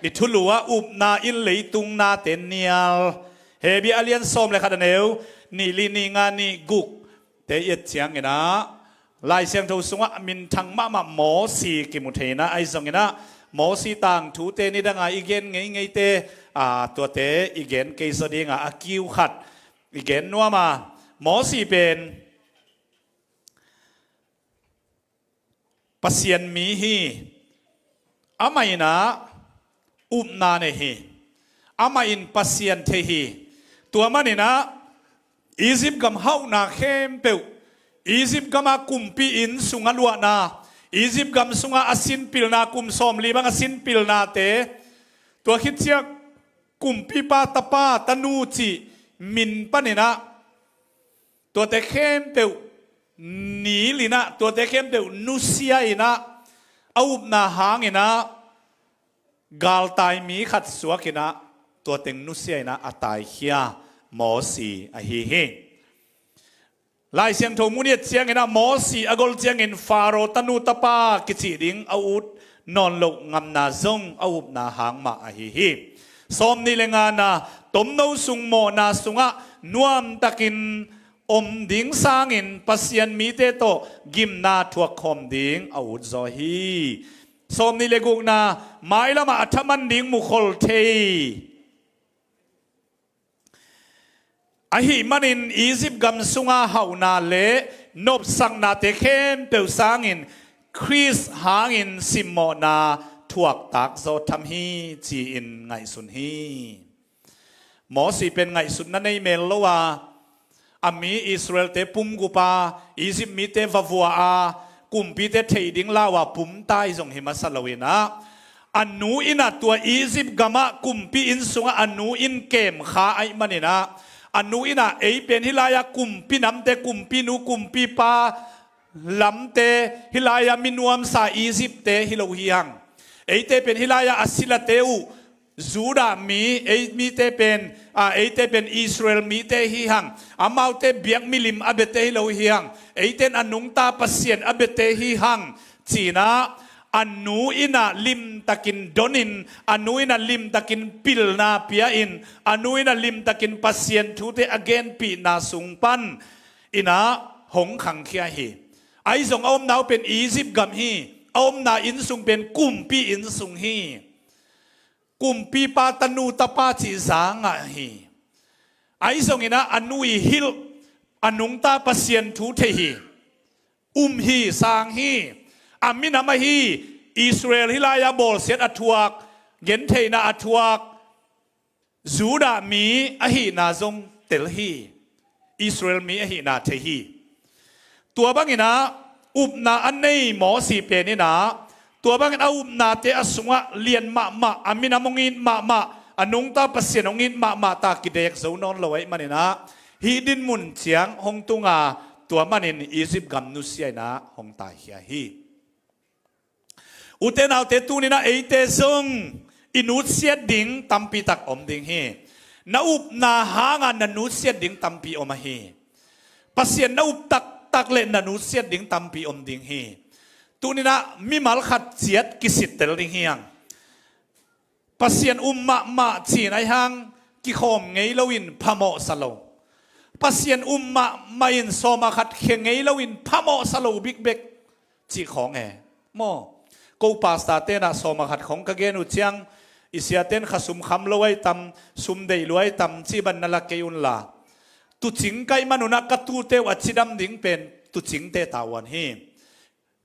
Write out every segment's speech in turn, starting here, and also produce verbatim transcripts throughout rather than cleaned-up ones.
i thulu ah upna in leitung nate nial. Hebru a lian sawm le khat a neu nih li nih nga nih guk te i et ciangin ah Lai Siangtho sungah minthang mahmah Mosi kimu thei in ah, ahi zongin ah Mosi tangthute nidanga i gen ngeingeite, a, tuate i gen kei zaw dinga a kiu khat i gen nuam a, Mosi pen Pasian mi hi. Amah in ah upna nei hi. Amah in Pasian thei hi. Tua manin ah Egypt gam hauhna khempeuh, Egypt gama kumpi inn sunga luahna, Egypt gam sunga a sinpilna, kum sawmli bang a sinpilnate, tua khit ciang kumpipa tapa tanu cih min panin ah tuate khempeuh nilh in ah, tuate khempeuh nusia in ah, a upna hangin ah galtai mi khat suak in ah, tua teng nusia in ah a taikhia Mosi ahi hi. Lai Siangtho mun i et ciangin ah Mosi a gol ciangin Faro tanu tapa kici ding a ut nawn loh ngamna zong a upna hang mah ahi hi. Sawmnih le ngana, tomno sung mawhna sungah nuamtakin om ding sangin Pasian mite tawh gimna thuak khawm ding a ut zaw hi. Sawmnih le gukna, mailamah a thaman ding mukhol thei ahih manin Egypt gam sunga hauhna le nopsaknate khempeuh sangin Khrist hangin simmawhna thuaktak zaw tham hi, ci-in ngaihsun hi. Mosi pen ngaihsutna nei mel lo a, a mi Israelte pumgup a, Egypt mite va vua a, kumpite theih ding lau a pumtai zong hi masa lo in ah, a nu in ah tua Egypt gamah kumpi inn sungah a nu in kemkha ahih manin ah, a nu in ah ei pen hih lai-ah kumpi namte, kumpinu kumpipa lamte, hih lai-ah mi nuamsa Egyptte hi lo hi hang. Eite pen hih lai-ah a silate uh Judah mi, ei mite pen, a, eite pen Israel mite hi hang. Amaute biak milim a biate hi lo hi hang. Eite in a nungta Pasian a biate hi hang. Ci-in ah a nu in ah limtakin donin, a nu in ah limtakin pilna pia-in, a nu in ah limtakin Pasian thute a genpihna sung pan in ah hong khangkhia hi. Ahi zong a omna uh pen Egypt gam hi. A omna inn sung pen kumpi inn sung hi. Kumpipa tanu tapa cih za ngah hi. Ahi zongin ah a nu i hilh, a nungta Pasian thu thei hi. Um hi, sang hi. A minam ahi, Israel hih lai-ah bawlsiat a thuak, gentheihna a thuak Judah mi ahihna zong tel hi. Israel mi ahihna thei hi. Tua bangin ah upna a nei Mosi pen in ah, tua bangin a upnate a sungah lian mahmah, a minam hong it mahmah, a nungta Pasian hong it mahmah ta kidek zo nawn lo ahih manin ah, hih dinmun ciang hong tung a, tua manin Egypt gam nusia in ah hong taikhia hi. Ute naute, tuni-in ah eite zong i nutsiat ding tampi tak om ding hi. Na upna hanga na nutsiat ding tampi om ahi. Pasian na up taktak leh na nutsiat ding tampi om ding hi. Tuni-in ah mimal khat ciat kisittel ding hi hang. Pasian um mahmah ci-in ahi hang kikhawm ngei loin phamawh sa lo. Pasian um mahmah in sawma khat khia ngei loin phamawh sa lo bikbek cih khawng e. Maw, ko pastor tenah sawma khat khawng ka gen uh ciang, i siaten kha sum kham lo ahi tam, sum deih lua ahi tam cih bang na la kei unla, tuucing kaih man unah ka tuute uh a cidam ding pen tuucingte tavuan hi.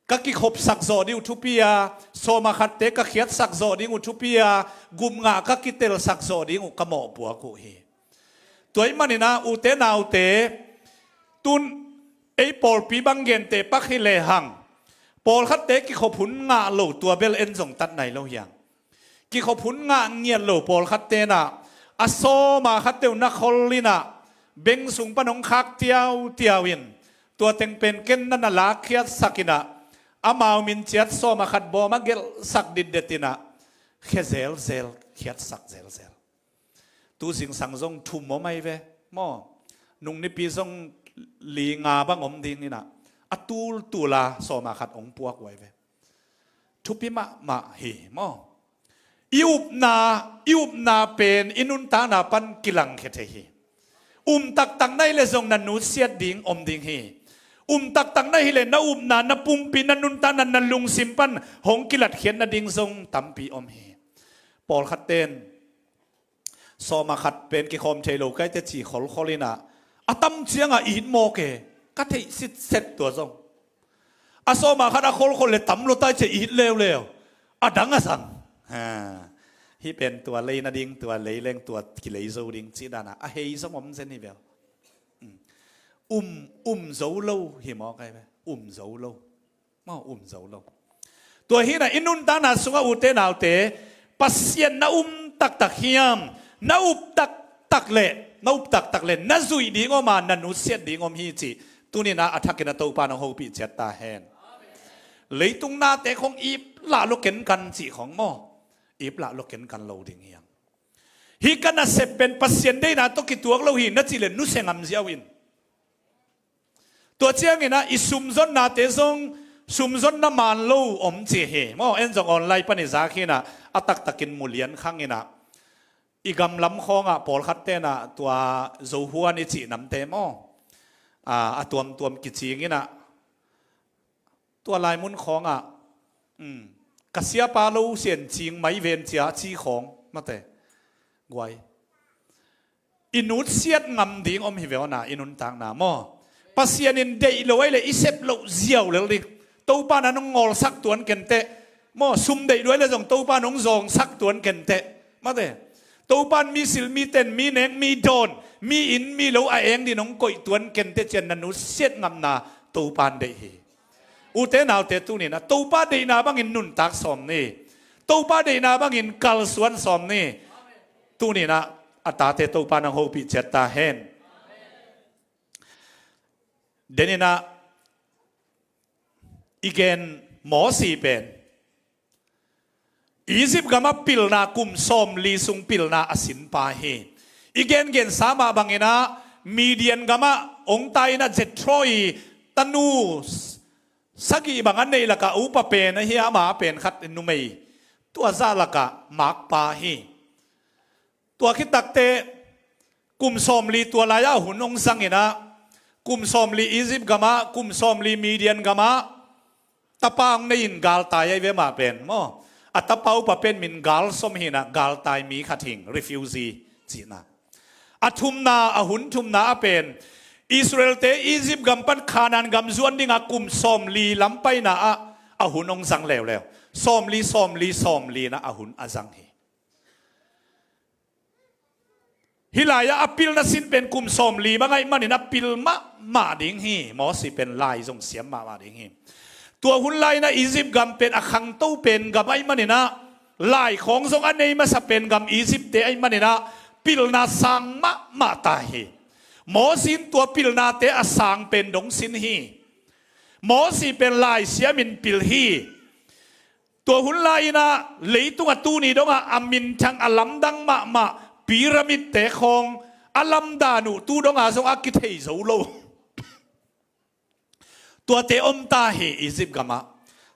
Ka kikhopsak zawh ding uh thupi a, sawma khatte ka khiatsak zawh ding uh thupi a, gupngah ka kitelsak zawh ding uh ka mawhpuak uh hi. Tua ahih manin ah ute naute, tun ei pawlpi bang gente pak hi lehang, pawlkhatte kikhop hun ngah lo, tua bel en zong tat nai lo hi hang. Kikhop hun ngah ngiat lo pawlkhat tenah a sawma khat deuh na khol inah beng sung pan hong khak tiautiau in, tua teng pen ken na na lakkhiatsak inah, amau min ciat sawma khat bawm a gelhsak ditdet inah, khia zelzel, khiatsak zelzel. Tu zingsang zong thum om ahi ve maw? Nung nipi zong li nga bang om ding inah, a tultul a sawma khat hong puak uh ahi ve. Thupi mahmah hi maw? I upna, i upna pen i nuntakna pan kilangkhia thei hi. Um taktak na hi le zong na nutsiat ding om ding hi. Um taktak na hi le na upna, na pumpi, na nuntakna, na lungsim pan hong kilatkhiat nading zong tampi om hi. Pawlkhat ten sawma khat pen kikhawm thei lo kaite ci kholkhol inah a tam ciangah it mawk e, ka theih sitset tua zong. A sawma khat a kholkhol le tam lo tai cia it leuleu. A dang a sang. Ha. Hih pen tua lei nading, tua lei leng, tua kilei zo ding cih danah a hei zong om zen hi bel. Um, um zo lo hi mawk ai ve. Um zo lo. Maw, um zo lo. Tua hinah i nuntakna sungah ute naute, Pasian na um taktak hiam, na up taktak le, na up taktak le, na zuih ding om a, na nutsiat ding om hi cih tuninah a thakin a Topa nong hopih ciat ta hen. Leitung nate khong ip lah lo kenkan cih khong maw, ip lah lo kenkan lo ding hiam. Hih ka nasep pen Pasian deihna tawh kituak lo hi na cih le nusia ngam ziau in. Tua cianginah i sumzonnate zong sumzonna man lo om ci hi. Maw, en zong online pan i zak hinah a taktakin mulian khanginah i gamlam khawngah pawlkhat tenah tua Zohuan i cih namte maw, a, a tuamtuam kicinginah tua lai mun khawngah, um, ka siapa lo sian cing mai ven cia ci khawng mate. Guai. I nutsiat ngam ding om hi ve aw na, i nuntakna maw. Pasian in deih lo ai le i sep loh ziau lel ding. Topa na nong ngawlsak tuan kenteh. Maw, sum deih lo ai le zong Topa nong zawngsak tuan kenteh. Mate. Topa in mi sil, mi ten, mi nek, mi dawn, mi inn, mi lo a eng ding nong koih tuan kenteh cian na nutsiat ngamna Topa in deih hi. Ute naute tuninah Topa deihna bangin nuntak sawm ni. Topa deihna bangin kalsuan sawm ni. Tuninah a tate Topa nang hopih ciat ta hen. Deninah i gen Mosi pen Egypt gamah pilna kum sawmli sung pilna a sinpa hi. I gengensa mah banginah Midian gamah ong tainah Jethro i tanu sagih bang a neih lakah upa pen ahi a, ama pen khat numei tua zah lakah makpa hi. Tua khit takteh kum sawmli tua lai-ah hun hong zanginah kum sawmli Egypt gamah, kum sawmli Midian gamah tapa hong nei in galtai ahi ve mah pen maw. A tapa upa pen min Gersom hinah galtai mi khat hing, refugee cihna. A thumna, a hun thumna a pen Israelte Egypt gam pan Canaan gam zuan dingah kum sawmli lampaina ah a hun hong zang leuleu. Sawmli, sawmli, sawmli na a hun a zang hi. Hih lai-ah a pilna sin pen kum sawmli bang ahih manin a pil mahmah ding hi. Mosi pen lai zong siam mahmah ding hi. Tua hun lai-inah Egypt gam pen a khangto pen gam ahih maninah lai khawng zong a nei masa pen gam Egyptte ahih maninah pilna sang mahmah ta hi. Mosi in tua pilnate a sang pen dong sin hi. Mosi pen lai siamin pil hi. Tua hun lai-inah leitung a tuni dongah a minthang a lamdang mahmah pyramidte khawng a lamdan uh tu dongah zong a kithei zo lo. Tuate om ta hi Egypt gamah.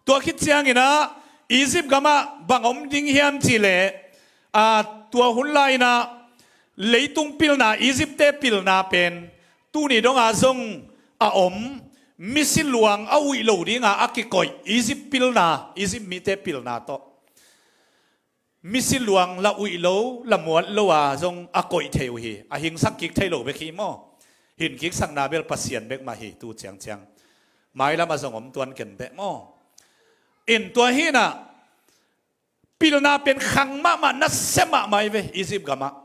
Tua khit cianginah Egypt gamah bang om ding hiam cihleh, a, tua hun lai-inah leitung pilna, Egyptte pilna pen tuni dongah zong a om, misi luang a uih lo dingah a kikoih Egypt pilna, Egypt mite pilna tawh. Misi luang la uih lo, la muat lo a zong a koih thei uh hi. A hingsak kik thei lo bek hi maw. Hin kiksakna bel Pasian bek mah hi tu ciangciang. Mailam a zong om tuan kenteh maw. In tua hinah pilna pen khang mahmah, nasia mahmah hi ve Egypt gamah.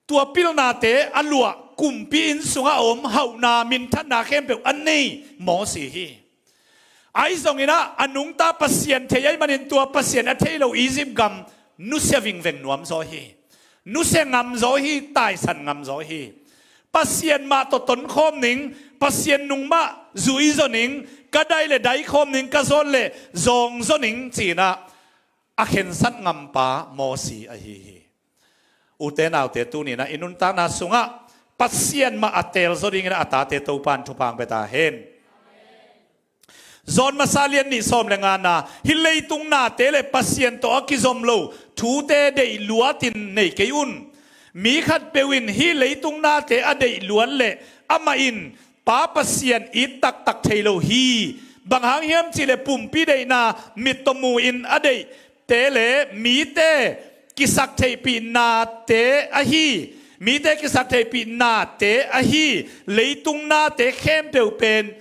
Tua pilnate a luah kumpi inn sungah a om, hauhna, minthanna khempeuh a nei Mosi hi. Ahi zonginah a nungta Pasian thei ahih manin tua Pasian a thei lo Egypt gam nusia vingveng nuam zaw hi. Nusia ngam zaw hi, taisan ngam zaw hi. Pasian mah tawh tonkhawm ning, Pasian nung mah zui zaw ning, ka dai le dai khawm ning, ka zawn le zawng zaw ning cinah a khensat ngampa Mosi ahi hi. Ute naute tuninah i nuntakna sungah Pasian mah a teel zaw dinginah a tate Topa in thupha hong pia ta hen. John masa lian nih sawm le ngana, hih leitung nate le Pasian tawh a kizom lo thute deih luatin nei kei un. Mi khatpeuh in hih leitung nate a deih luat le amah in Pa Pasian it taktak thei lo hi. Bang hang hiam cihleh pumpi deihna, mit tawh mu-in a deihte le mite kisak theihpih nate ahi, mite kisak theihpih nate ahi leitung nate khempeuh pen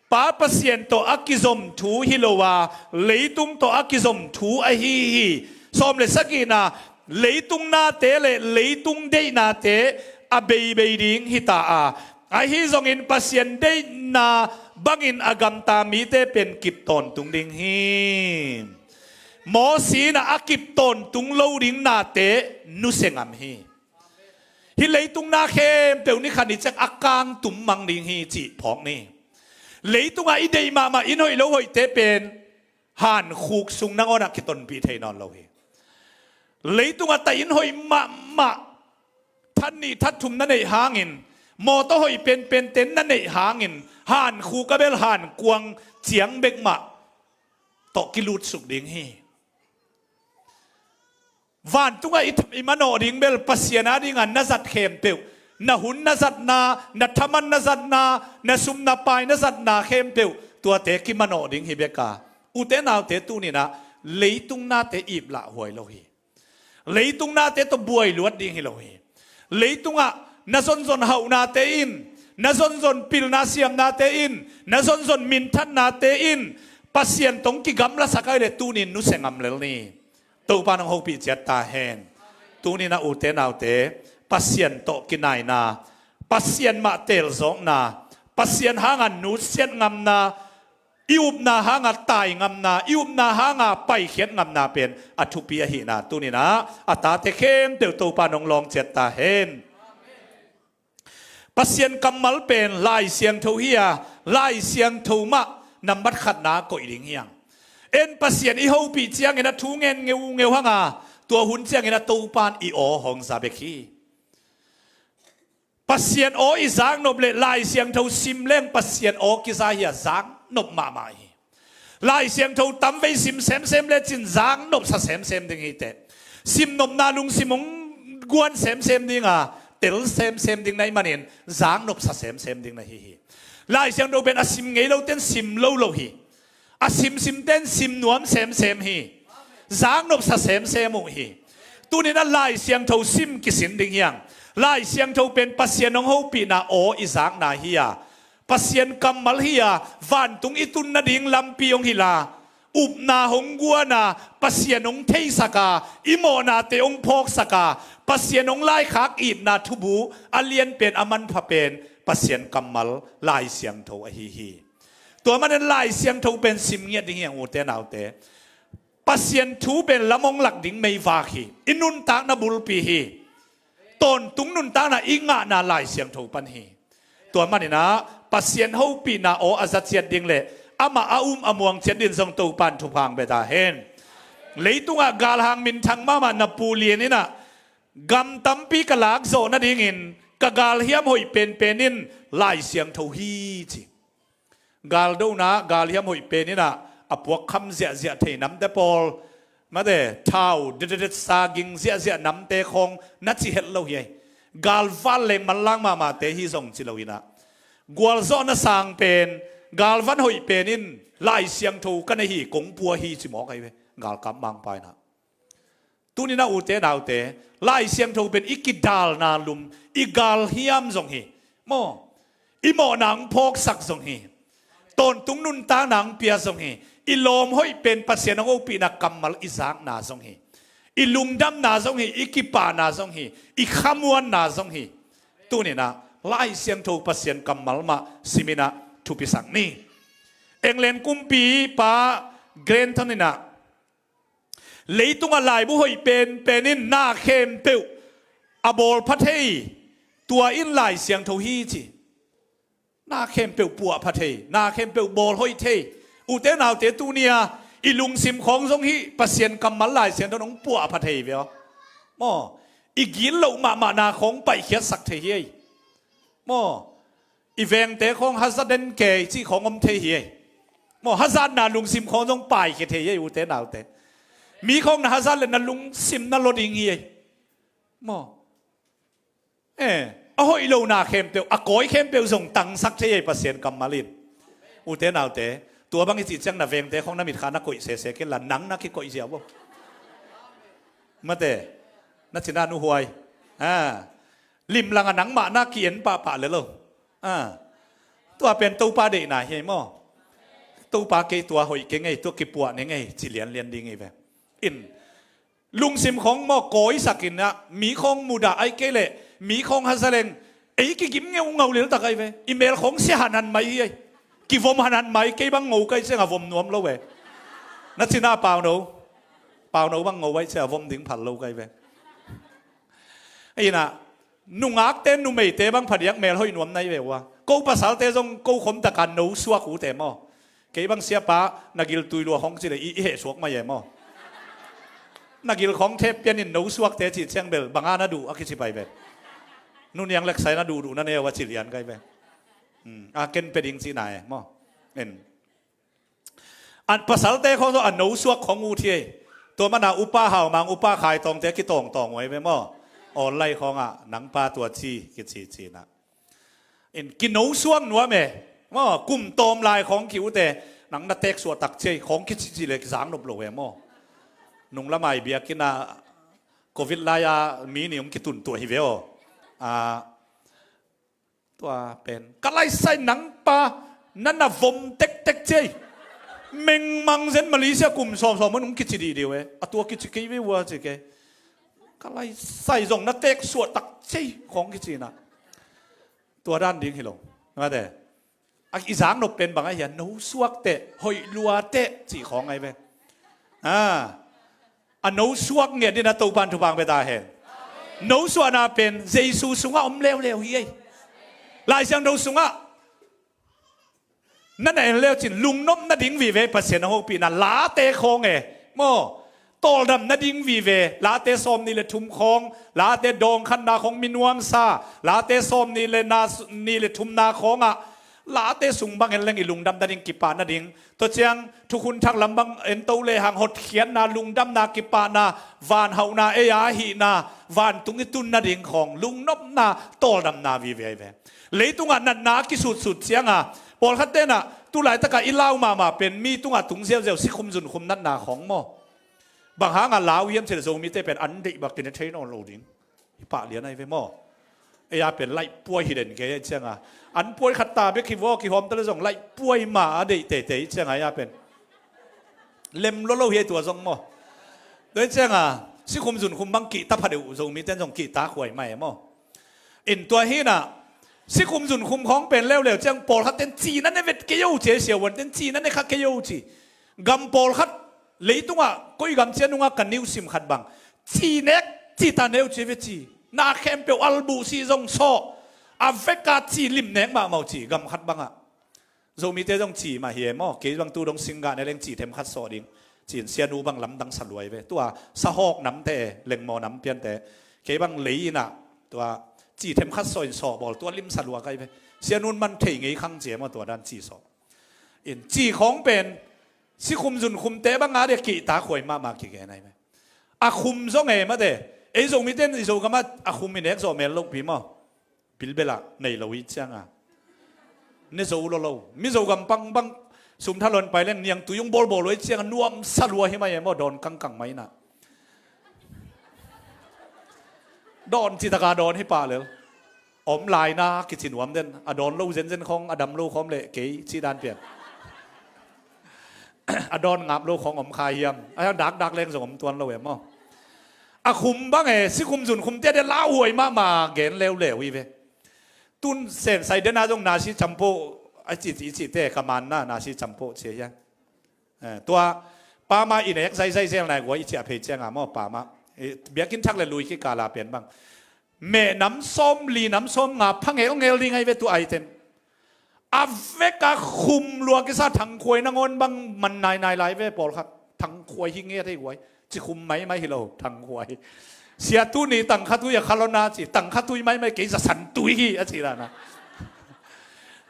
Pa Pasian tawh a kizom thu hi lo a, leitung tawh a kizom thu ahi hi. Sawm le sagihna, leitung nate le leitung deihnate a beibei ding hi ta a, ahi zongin Pasian deihna bangin a gamta mite pen kip tawntung ding hi. Mosi in a kip tawntung lo ding nate nusia ngam hi. Hih leitung na khempeuh ni khat ni ciang a kangtum mang ding hi cih phawk ni. Leitungah i deih mahmah inn hoih lo hoihte pen hankhuk sung nangawnah kitonpih thei nawn lo hi. Leitungah ta inn hoih mahmah, that nih that thum na neih hangin, mawtaw hoih penpente na neih hangin, hankhuk a bel hankuang ciang bek mah tawh kilutsuk ding hi. Vantungah i, i manawh ding bel Pasian a dinga na zat khempeuh, na hun na zatna, na thaman na zatna, na sum na pai na zatna khempeuh, tuate kimanawh ding hi beka. Ute naute, tuninah leitung nate iplah huai lo hi. Leitung nate tawh buai luat ding hi lo hi. Leitungah na zonzon hauhnate in, na zonzon pilna siamnate in, na zonzon minthatnate in Pasian tawh kigamlasak ai le tunin nusia ngam lel ni. Topa nong hopih ciat ta hen. Tuninah ute naute, Pasian tawh kinaina, Pasian mah teelzawkna, Pasian hanga nusiat ngamna, i upna hanga tai ngamna, i upna hanga paikhiat ngamna pen a thupi ahihna tuninah a tate khempeuh Topa nong lawng ciat ta hen. Pasian kammal pen Lai Siangtho hi a, Lai Siangtho mah nambat khatna koih ding hiang. En Pasian i hopih ciangin a thu ngen ngeungeu hanga, tua hun ciangin a Topan i aw hong za bek hi. Pasian aw i zaknop le Lai Siangtho sim leng Pasian aw kiza hi a, zaknop mahmah hi. Lai Siangtho tamvei sim semsem lecin zaknop sa semsem ding hi teh. Simnopna lungsim hong guan semsem dinga, tel semsem ding na hih manin zaknop sa semsem ding na hi hi. Lai Siangtho pen a sim ngei loten sim lo lo hi. A simsimten sim nuam semsem hi. Zaknop sa semsem uh hi. Tuninah Lai Siangtho sim kisin ding hiang. Lai Siangtho pen Pasian hong hopihna aw i zakna hi a, Pasian kammal hi a, vantung i tun nading lampi hong hilh a, upna hong guana, Pasian hong theisak a, i mawhnate hong phawksak a, Pasian hong laikhak itna thubu a lianpen a manpha pen Pasian kammal Lai Siangtho ahi hi. Tua manin Lai Siangtho pen sim ngiat ding hiang ute naute. Pasian thu pen lam hong lak ding meivak hi. I nuntakna bulpi hi. Tawntung nuntakna i ngahna Lai Siangtho pan hi. Tua maninah Pasian hopihna aw a za ciat ding le amah a um a muang ciat din zong Topan thupha hong pia ta hen. Leitungah galhang minthang mahmah na pu lian innah gam tampi ka lak zawh nadingin ka galhiam hoih penpen in Lai Siangtho hi ci. Galdona, galhiam hoih pen innah a puak kham ziahziah thei namte pawl, mate, thau dededet sa ging ziahziah namte khawng na ci het lo hi ai. Galvan leng manlang mahmahte hi zong ci lo innah, gualzawhna sang pen, galvan hoih pen in Lai Siangtho ka nei hi, kong pua hi ci mawk ai ve. Galkap mangpa innah Tuninah ute naute, Lai Siangtho pen i kidalna lum, i galhiam zong hi. Maw, i mawhna hong phawksak zong hi. Tawntung nuntakna hong pia zong hi. I lawm hoih pen Pasian hong hopihna kammal i zakna zong hi. I lungdamna zong hi, i kipahna zong hi, i khamuanna zong hi. Tuninah Lai Siangtho Pasian kammal mah siminah thupisak ni. England kumpipa Grantham innah leitungah laibu hoih penpen in na khempeuh a bawl pha thei, tua in Lai Siangtho hi ci. Na khempeuh puah pha thei, na khempeuh bawl hoih thei. Ute naute, tunia i lungsim khawng zong hi, Pasian kammal Lai Siangtho nong puah pha thei ve aw. Maw, i gil loh mahmah na khawng paihkhiatsak thei hi ei. Maw, i vengte khawng haza den kei cih khawng om thei hi ei. Maw, hazatna lungsim khawng zong paikhia thei ei, ute naute. Mi khawng na hazat le na lungsim na lo ding hi ei. Maw. Eh, a hoih lona khempeuh, a kawi khempeuh zong tangsak thei ei Pasian kammal in. Ute naute, tua bang i cih ciang na vengte khawng na mitkha na koih sese kei la nang na kikoih zia bo. Mate, na cina nu huai. Ah. Limlang a nangmah na ki-en pahpah le lo. Ah. Tua pen Topa deihna hi ei maw. Topa kei tua hoih kei ngei, tua kipuah ne ngei, ci lianlian ding ei ve. In, lungsim khawng maw kawisak in ah, mi khawng mudah ai kei leh, mi khawng hazaleng, ei kigim ngeungau liltak ai ve. I mel khawng sia hanhan mai hi ei. Kivom hanhan mai, kei bang ngo kai ciang a vom nuam lo ve. Na cina pauno. Pauno bang ngo ai ciang a vom ding phal lo kai ve. Ina, nungakte, numeite bang phadiak mel hoih nuam nai ve ua. Ko pasalte zong ko khom taka no suak ute maw. Kei bang siapa, na gil tui lua hong ci le i, i heh suak mai e maw. Na gil khong thep pian in no suakte cih ciang bel, banga na duh a kici pai bel. Nu Niang Leksai na duhduh na neu a ci lian kai bel. Hmm, a ken pe ding cihna e maw. En. An pasalte khong zo a no suak khong ut hi ei. Tua mana upa Haumang, upa Khai Tawngte kitawngtawng uh ei ve maw. Online khong ah, nang pa tua ci, kici cina. In kino suak nuam e. Maw, kum tawm lai khawng ki ute, nang na teek suah tak ciai khawng kici ci le kizang nop lo e maw. Nung lamai biakinn ah covid lai-a mi nih hong kituntuah hi ve aw. Ah, tua pen ka laisai nang pa na na vom tektek ciai. Mengmang zen Malaysia kum sawmsawm hong kici dih diu e. A tua kici kei ve ua ci kei. Ka laisai zong na teek suah tak ciai khawng kici na. Tua dan ding hi lo. Mate. A i zang nop pen bang a hia, no suak teh, hoih lua teh, cih khawng ai ve. A, a no suak ngiat dina Topan thupang beta hen. No suahna pen Jesu sungah om leuleu hi ei. Lai Siangtho sungah na na en leu cin lungnop nading vive Pasian a hopihna late khawng e. Maw, tawldam nading vive, late sawm nih le thum khawng, late dawngkhatna khawng minuamsa, late sawm nih le na, nih le thumna khawngah, late sung bang en leng i lungdam nading kipah nading. Tua ciang, thukhun thak lam bang en to lehang hotkhiatna, lungdamna, kipahna, vanhauhna, ei a ahihna, vantung i tun nading khawng, lungnopna, tawldamna vive ai ve. Leitungah natna a kisutsut cianga, pawlkhat tenah, tulaitaka i lau mahmah pen, mi tungah tung ziauziau, sikhum zunkhum natna khawng maw. Bang hanga lau hiam cih le Zomite pen an deih bak kine thei nawn lo ding. Hi pah lian ai ve maw. Ei a pen laihpuai hi den kei ai cianga. An puai khat ta bek hi vaw kihawm ta le zong laihpuai ma a deih teitei cianga ei a pen. Lem lolo hi ai tua zong maw. Tua ai cianga sikhum zunkhum bang kihta pha deuh Zomite zong kihta khuai mai maw. In tua hinah sikhum zunkhum khawng pen leuleu ciang pawlkhat ten cina ne vet kei o ci, siavuan ten cina ne kha kei o ci. Gam pawlkhat leitungah koi gam cia nungah ka niusim khat bang. Ci nek ci ta neu ci ve ci. Na khempeuh albuh si zong sawh. A veka ci lim nek mahmah uh ci gam khat bangah. Zomite zong ci mah hi e maw. Kei bang tu dong singgah ne leng ci them khat sawh ding. Ci in sianu bang lamdang sa luai ve. Tua sahawk namte, lengmaw nam piante. Kei bang lei inah tua ci them khat sawh in sawh bawl tua lim sa luai kai ve. Sianun man thei ngei khang ci e maw tua dan ci sawh. In ci khawng pen sikhum zunkhumte bang a dia kihta khuai mahmah kigen ai ve. A khum zong e mate. Ei Zomite in i Zogamah a khum i nek zawh mel lohpi maw. Bilbelah nei lo i cianga. Ne zo lo lo. Mi Zogam pangbang sumthalon pai leng niangtui ung bawlbawl lo i cianga nuamsa lua hi mai e maw dawn kangkang mai na. Dawn citaka dawn hi pah lel. Om laina kici nuam den. A dawn lo zenzen khawng, a dam lo khawm leh kei ci dan pian. A dawn ngap lo khawng om kha hiam. A hiang dakdak leng zong om tuan lo e maw. A khum bang e, sikhum zunkhum tia de lauhuai mahmah gen leuleu hi ve. Tun sen sai dena zong nasi campoh a ci ci cite ka manna nasi campoh cia hiang. Eh, tua pama i nek zaizai zel nai gua i ciah phei cianga maw pama. Eh, biakinn thak le lui kikala pen bang. Mehnam sawm li nam sawm nga phangelngel ding ai ve tu ai ten. A veka khum lua kisa thangkhuai nangawn bang man nainai lai ve pawlkhat. Thangkhuai hi nge thei guai. Ci khum maimai hi lo thangkhuai. Sia tuni tangkhatui a khalona ci tangkhatui maimai kei zasan tui hi a ci lana.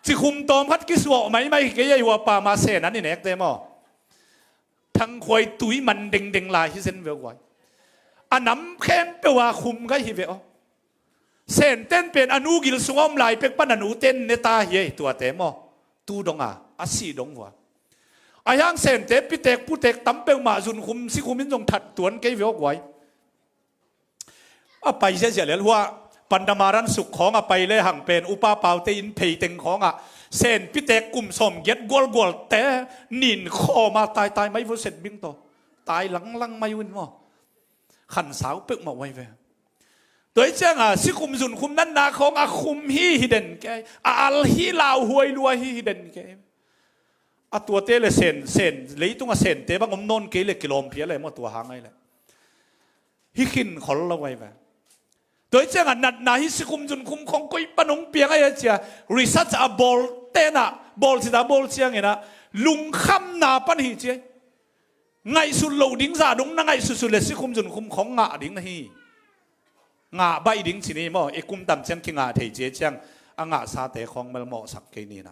Cikhum tawm khat kisuah maimai hi kei ei, hua pa ma Sen an i nekte maw. Thangkhuai tui man dengdeng lai hi zen ve guai. A nam khempeuh a khum gai hi ve aw. Senten pen a nu gil sungah om lai pek pan a nuten ne ta hi ei tuate maw. Tu dong a, a sih dong vua. A hiang Sente pitek putek tam peuhmah zunkhum sikhum in zong that tuan kei ve aw guai. A pai ziahziah lel hua, Pandamaran suk khawng a pai le hang pen upa paute in phei teng khawngah Sen pitek kum sawm giat gualgualte nin khawm a taitai mai vo set bing tawh. Tai langlang mai un maw. Khansau peuhmah uai ve. Tua hi cianga sikhum zunkhum nanna khawng a khum hi hi den kei. A al hi lauhuai lua hi hi den kei. A tuate le Sen, Sen, leitunga Sente bang om nawn kei le kilawm phia le maw tua hang ai le. Hi khin khol lo ai ve. Tua hi cianga natna hi sikhum zunkhum khawng koi pan hong piang ai a cia. Research a bawl tena, bawl cita bawl ciangina lungkhamna pan hi cia. Ngaihsut loh ding zah dong na ngaihsutsut le sikhum zunkhum khawng ngah ding na hi. Ngah baih ding ci ni maw, i kum tam ciang kingah thei cia ciang a ngahsate khawng melmawhsak kei nina.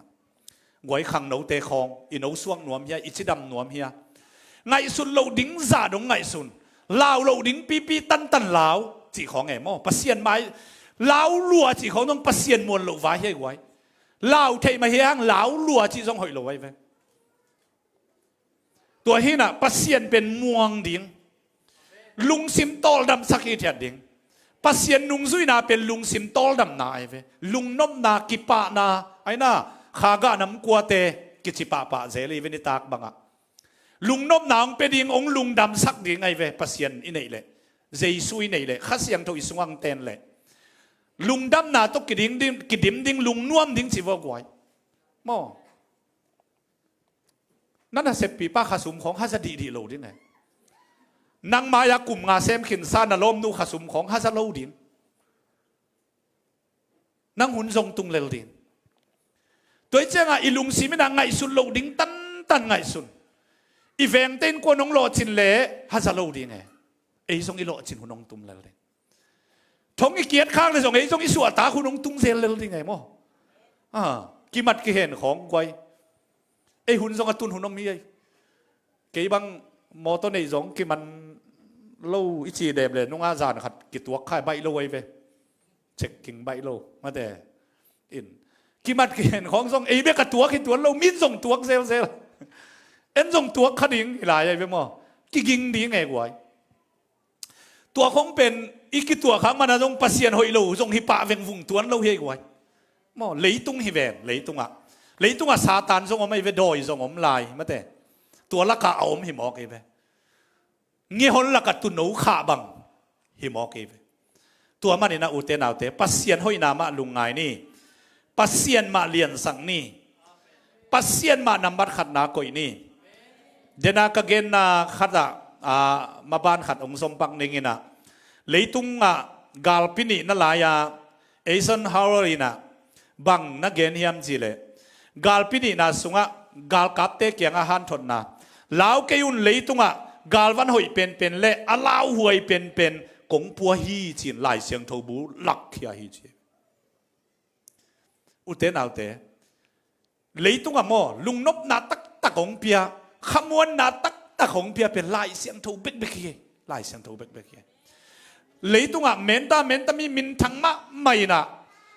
Guai khangnote khawng, i no suak nuam hia, i cidam nuam hia. Ngaihsut loh ding zah dong ngaihsun. Lau loh ding pipi tantan lau, cih khawng e maw. Pasian mai, lau lua cih khawng dong Pasian muan loh vai hia guai. Lau theih mah hiang, lau lua cih zong hoih lo vai ve. Tua hinah Pasian pen muang ding. Lungsim tawldamsak hi thiat ding. Pasian nungzuihna pen lungsim tawldamna ai ve. Lungnopna, kipahna, aina, kha gah nam kuate kici pahpah zel hi ve nitak bangah. Lungnopna hong pia ding, hong lungdamsak ding ai ve. Pasian i neih leh, Jesu i neih leh, Kha Siangtho i sungah hong ten leh. Lungdamna tawh kiding ding, kidim ding, lungnuam ding ci vua guai. Maw. Na naseppipa khasum khawng haza dihdih lo ding e. Nang mai-ah kum nga sem khinsa na lawmnu khasum khawng haza lo ding. Nang hun zong tung lel ding. Tua hi ciangah i lungsim inah ngaihsun loh ding tantan ngaihsun. I vengte in kuan hong lawhcin le haza lo ding e. Ei zong i lawhcin hun hong tum lel ding. Thong i kiat khak le zong ei zong i suahtak hun hong tung zel lel ding e maw. Ah, kimat kihen khawng guai. Ei hun zong a tun hun om hi ei. Kei bang mawtaw neih zong kiman lo i ci dem le nunga zan khat kituak khai baih lo ei ve. Checking baih lo mate. In kimat kihen khawng zong ei bek a tuak hi tuan lo, min zong tuak zelzel. En zong tuak kha ding hi lai ei ve maw. Kiging ding e guai. Tua khong pen i kituak khak mana zong Pasian hoih lo zong hi pah vengvung tuan lo hi ei guai. Maw, leitung hi ven, leitungah. Leitungah Satan zong om ei ve, dawi zong om lai mate. Tua lakah a om hi mawk ei ve. Ngehol lakah tuno khah bang hi mawk ei ve. Tua maninah ute naute, Pasian hoihna mah lungngai ni. Pasian mah liansak ni. Pasian mah nambat khatna koih ni. Dena ka genna khatah, ah, maban khat hong zompak ninginah. Leitungah galpi nih na lai-a Eisenhower inah bang na gen hiam cihleh. Galpi nihna sungah galkapte kiangah hanthotna. Lau kei un leitungah galvan hoih penpen le a lauhuai penpen kong pua hi ci-in Lai Siangtho bu lakkhia hi ci. Ute naute, leitungah maw, lungnopna taktak hong pia, khamuanna taktak hong pia pen Lai Siangtho bekbek hi. Lai Siangtho bekbek hi. Leitungah menta, menta mi minthang mahmah inah,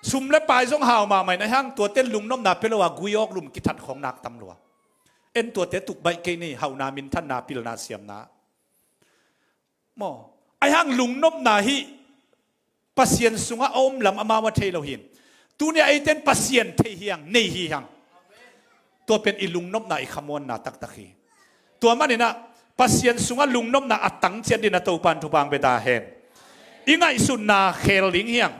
sum le pai zong hau mahmah inah, hang tuate lungnopna pia lo a gui awk lum kithat khawng nak tam lua. En tuate tukbaih kei ni, hauhna, minthanna, pilna, siamna. Maw, aihang lungnopna hi Pasian sungah a om lam amau a thei lo hin. Tuni-ah eiten Pasian thei hiang, nei hi hiang. Tua pen i lungnopna i khamuanna taktak hi. Tua maninah Pasian sungah lungnopna a tangciat dinah Topan thupang beta hen. I ngaihsutna khel ding hiang.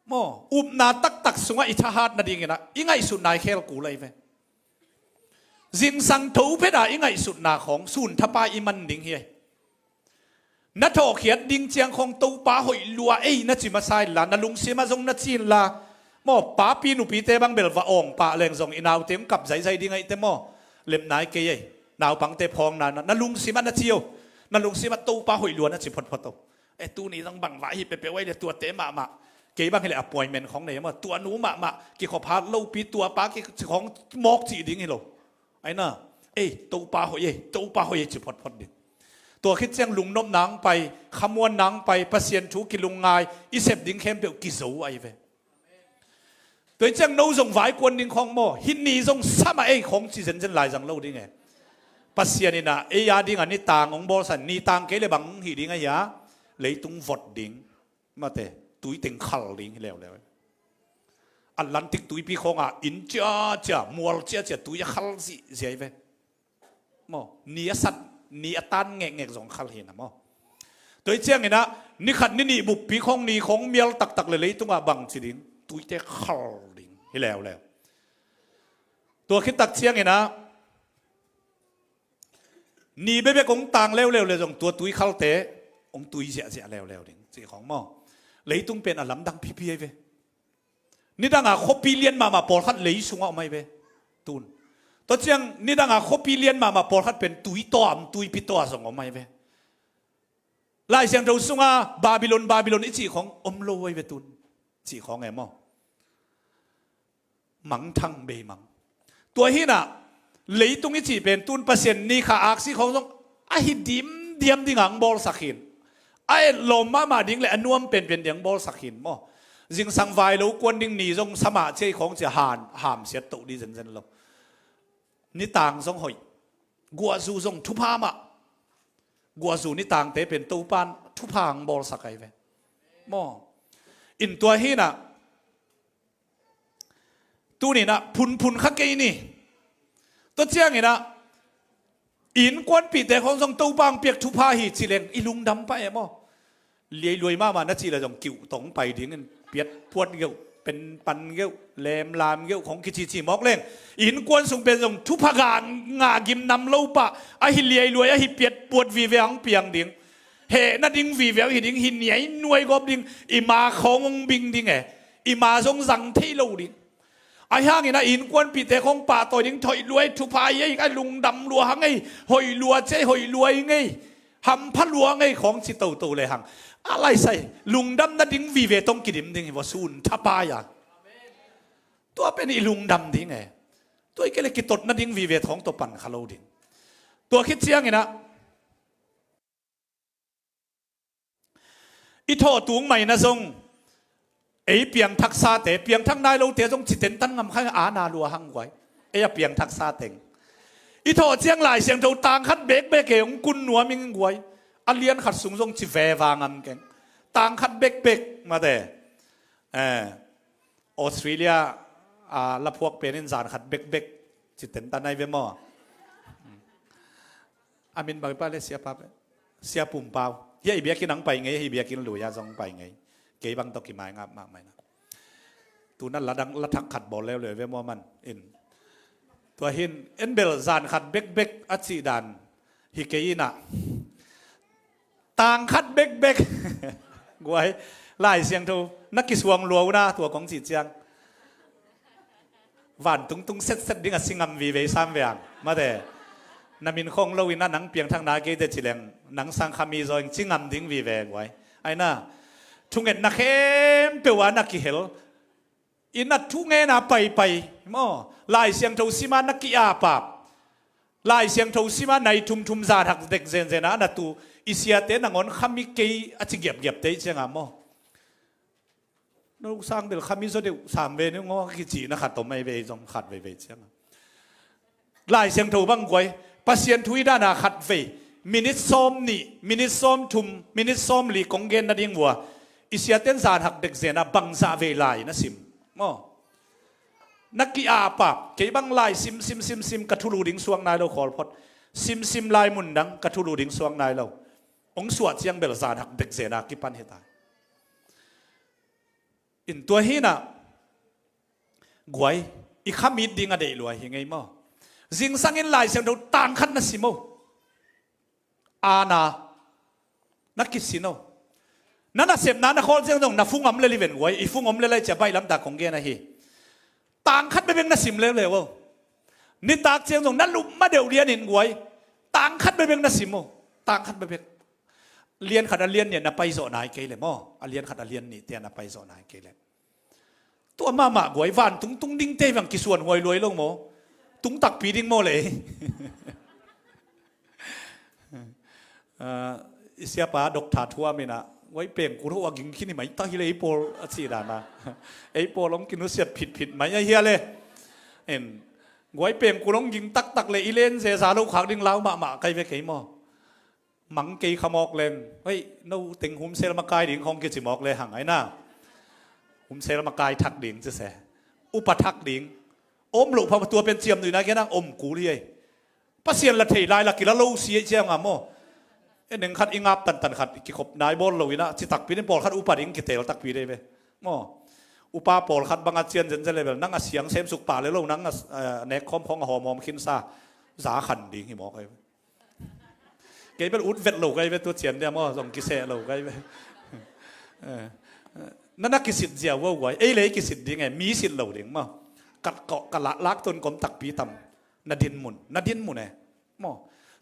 Maw, upna taktak sungah i thahat nadinginah i ngaihsutna i khel kul ahi ve. Zingsang tho pheta i ngaihsutna khawng sun thapa i man ding hi ai. Na thawhkhiat ding ciang khawng Topa hoih lua ei na ci masa inla, na lungsimah zong na ci inla. Maw, papi nupite bang bel va awng pah leng zong i naute hong kap zaizai ding aihte maw. Lemnai kei ei. Naupangte phawngna na, na lungsimah na ci o. Na lungsimah Topa hoih lua na ci photphot o. E tuni zong bangvah hi peuhpeuh ahi le tuate mahmah. Kei bang hileh appointment khong nei maw, tua nu mahmah kikhop hat lopi, tua pa kikhong mawk cih ding hi lo. Aina, ei, Topa hoih ei, Topa hoih ei ci photphot ding. Tua khit ciang lungnop nang pai, khamuan nang pai, Pasian thu kilungngai i sep ding khempeuh kizo ahi ve. Tua hi ciang no zong vaikuan ding khong maw, hih ni zong sa mah ei khong ci zenzen lai zang lo ding e. Pasian in ah ei a ding a ni tang hong bawlsa, ni tang kei le bang hih ding ahi a, leitung vot ding. Mate, tui teng khal ding hi leuleu. Atlantic tuipi khong ah inn ciacia, mual ciacia tui a khal zihziah hi ve. Maw, ni a sat, ni a tan ngekngek zong khal hi na maw. Tua hi ciangin ah ni khat ni nih buppi khong ni khong mial taktak le leitung ah bang ci ding, tuite khal ding hi leuleu. Tua khit tak ciangin ah ni bekbek hong tang leuleu le zong tua tui khalte hong tui ziahziah leuleu ding cih khong maw. Leitung pen a lamdang pipi ahi ve. Nidang a khuapi lian mahmah pawlkhat lei sungah om ahi ve. Tun, tua ciang nidang a khuapi lian mahmah pawlkhat pen tui tawh a om, tuipi tawh a zong om ahi ve. Lai Siangtho sunga Babylon, Babylon i cih khong om lo ahi ve tun. Cih khong e maw. Mangthang beimang. Tua hi nah, leitung i cih pen tun Pasian ni kha aksi khong zong a hi dimdiam ding ang bawlsak hin. A etlawm mahmah ding le a nuam penpen ding ang bawlsak hin maw. Zingsang vai lo kuan ding ni zong sa mah cia i khong cia han, hamsiat toh dih zenzen lo. Nitang zong hoih. Guahzu zong thupha mah. Guahzu nitangte pen Topan thupha ang bawlsak ahi ve. Maw. In tua hi nah. Tuni nah phunphun kha kei ni. Tua ciangin ah innkuanpihte khong zong Topa ang piak thupha hi ci leng i lungdam pah e maw. Liailuai mahmah na cih le zong kiuh tong pai dingin piat puat geuh, pen pan geuh, lemlam geuh khong kicici mawk leng innkuan sung pen zong thupha ngah, ngah gim nam lo pah, ahi liailuai, ahi piat puat vive ang piang ding. Heh nading vive ang hi ding, hi niainuai gawp ding, i ma khong hong bing ding e, i ma zong zang thei lo ding. Ahi hangin ah innkuanpihte khong pahtawi ding thoih lua ei, thupha ei, a lungdam lua hang ei, hoih lua cia ei, hoih lua i ngei, hampha lua ngei khong ci toto le hang. A laisai, lungdam nading vive tong kidim ding hi vua sun thapai a. Tua pen i lungdam ding e. Tua i kei le kitot nading vive thong tawh pan kha lo ding. Tua khit ciangin ah i thawh tung mai na zong ei piangthaksate, piangthak nai lote zong ci tentan ngam kha a na lua hang guai. Ei a piangthaksa teng i thawh ciang Lai Siangtho tang khat bekbek e hong kun nuam ing guai. A lian khat sung zong ci veva ngam keng. Tang khat bekbek mate. Eh, Australia a laphuak pen in zan khat bekbek ci tentan ai ve maw. A min bang i pa le sia pa pe, sia pumpau. Hia i biakinn ang pai ngei, hia i biakinn lui a zong pai ngei. Kei bang tawh kimai ngap mahmah na. Tuna ladang lathak khat bawl leuleu ve mua man in. Tua hin en bel zan khat bekbek a cih dan hi kei inah. Tang khat bekbek. Guai, Lai Siangtho na kisuang lua una tua kong cih ciang. Van tungtung setset ding a si ngam vive sam ve ang mate. Na min khong lo in a nang piangthak na kei te ci leng nang sang khami zaw ing ci ngam ding vive guai. Aina thungetna khempeuh a na kihel in a thungetna paipai maw. Lai Siangtho sima na ki-apap. Lai Siangtho sima nai thumthum zan hak dek zenzen a na tu i siate nangawn khami kei a ci giapgiap te i cianga maw. No sang bel khami zaw deuh sam ve ni ngaw kicihna khat om ai ve zong khat veivei cianga. Lai Siangtho bang guai Pasian thu i dana khat vei minit sawm nih, minit sawm thum, minit sawm li kong gen nading vua i siaten zan hak dek zena bangzah vei lai na sim maw. Na ki-apap kei bang lai sim sim sim sim ka thulu ding suak nai lo khawlphot. Sim sim lai mundang ka thulu ding suak nai lo. Ong suah ciang bel zan hak dek zena kipan hita. In tua hinah guai i khamit ding a deih lua hi ngei maw. Zingsangin Lai Siangtho tang khat na sim o. Ana na kisin o. Na nasepna na khawl ziang zong na fungam le liven guai i fungam le lai cia baih lamtak kong gen ahi. Tang khat bebek na sim leuleu o. Nitak ciang zong na lup ma deuh lianin guai tang khat bebek na sim o. Tang khat bebek. Lian khat a lian nih na pai zawh nai kei le maw? A lian khat a lian nih te na pai zawh nai kei le. Tua mahmah guai, vantung tung dingte bang kisuan huai luai lo maw? Tung takpi ding maw le? Ah, i siapa Doctor Thuam in ah, guai, pengkul ho a ging khin hi mai ta hi le ei pawl a ci dan a. Ei pawl hong kinusiat phitphit mai a hia le. En, guai, pengkul hong ging taktak le i len zeza lo khak ding lau mahmah kai ve kei maw? Mang kei kha mawk leng, hei, no teng humsel makai ding khong kici mawk le hang ai na. Humsel makai thak ding ci se. Upa thak ding. Om loh pha tua pen ciam nuihna kian ang om kul hi ei. Pasian la thei lai la kila lo si ei ciang a maw? E neng khat i ngap tantan khat kikhop nai bawl lo ina, ci takpi nin pawlkhat upa ding kitel takpi dei ve. Maw? Upa pawlkhat bang a cian zenzen level, nang a siang sem suk pa le lo, nang a, eh, nek khawm khong a hawmhawm khinsa, za khan ding hi mawk ei ve. Kei bel ut vet lo kai ve, tua cian dia maw, zong kiseh lo kai ve. Eh, eh, na na kisit zia ua guai, ei le ei kisit ding e, mi sit lo ding maw. Ka, ka, ka la, lak tun kom takpi tam, na din mun, na din mun e. Maw,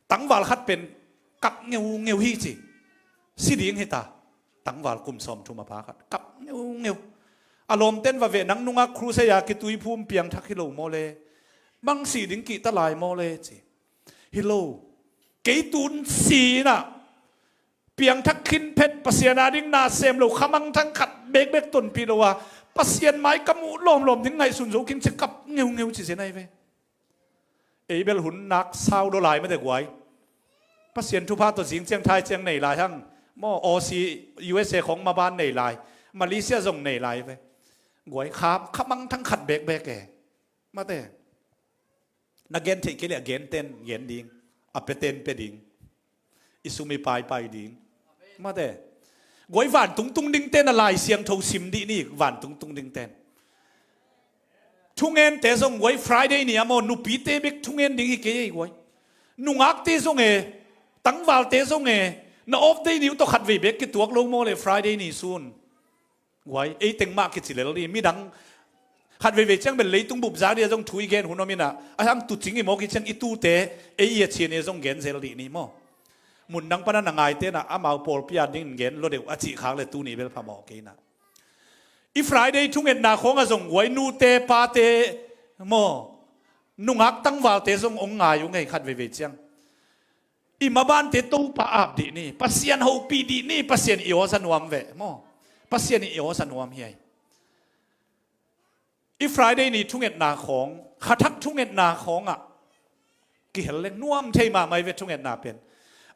tangval khat pen kap ngeungeu hi ci. Si ding hi ta. Tangval kum sawm thum a pa khat kap ngeungeu. A lawmten va ve, nang nungak crusade a kituiphum piangthak hi lo maw le? Bang si ding kihta lai maw le ci. Hi lo. Kei tun si inah piangthak khin phet, Pasian a ding na sem lo, khamangthang khat bekbek tonpih lo a, Pasian mai ka muh lawmlawm ding ngaihsun zo king ci kap ngeungeu ci zen ai ve. Ei bel hun nak sau lo lai mate guai. Pasian thupha tawh zing ciang thai ciang nei lai hang. Maw, Aussie, U S A khong maban nei lai. Malaysia zong nei lai ve. Guai, kha, khamangthang khat bekbek e. Mate. Na gen theih kei le a gen ten gen ding, a pe ten pe ding, i sum i paipai ding. Mate. Guai, vantung tung ding ten a Lai Siangtho sim dih ni, vantung tung ding ten. Thungente zong guai, Friday ni a maw, nupite bek thungen ding hi kei ei guai. Nungakte zong e, tangvalte zong e, na off day ni uh tawh khatvei bek kituak lo maw le Friday ni sun. Guai, ei teng mah kici lel ni, midang khat veivei ciang bel leitung bup zak dia zong thu i gen hun om inah, a hang tucing i mawk i ciang i tute, ei i a cian i zong gen zel dih ni maw? Mun dang pana na ngaite na amau pawlpi a ding gen lo deuh a cih khak le tuni bel phamawh kei na. I Friday thungetna khawng a zong guai, nute pate maw, nungak tangvalte zong ong ngai uh ngei khat veivei ciang. I mabante Topa ap dih ni, Pasian hopih dih ni, Pasian i aw za nuam ve maw? Pasian i aw za nuam hi ai. I Friday ni thungetna khawng, khathak thungetna khawngah kihel leng nuam thei mahmah i ve thungetna pen.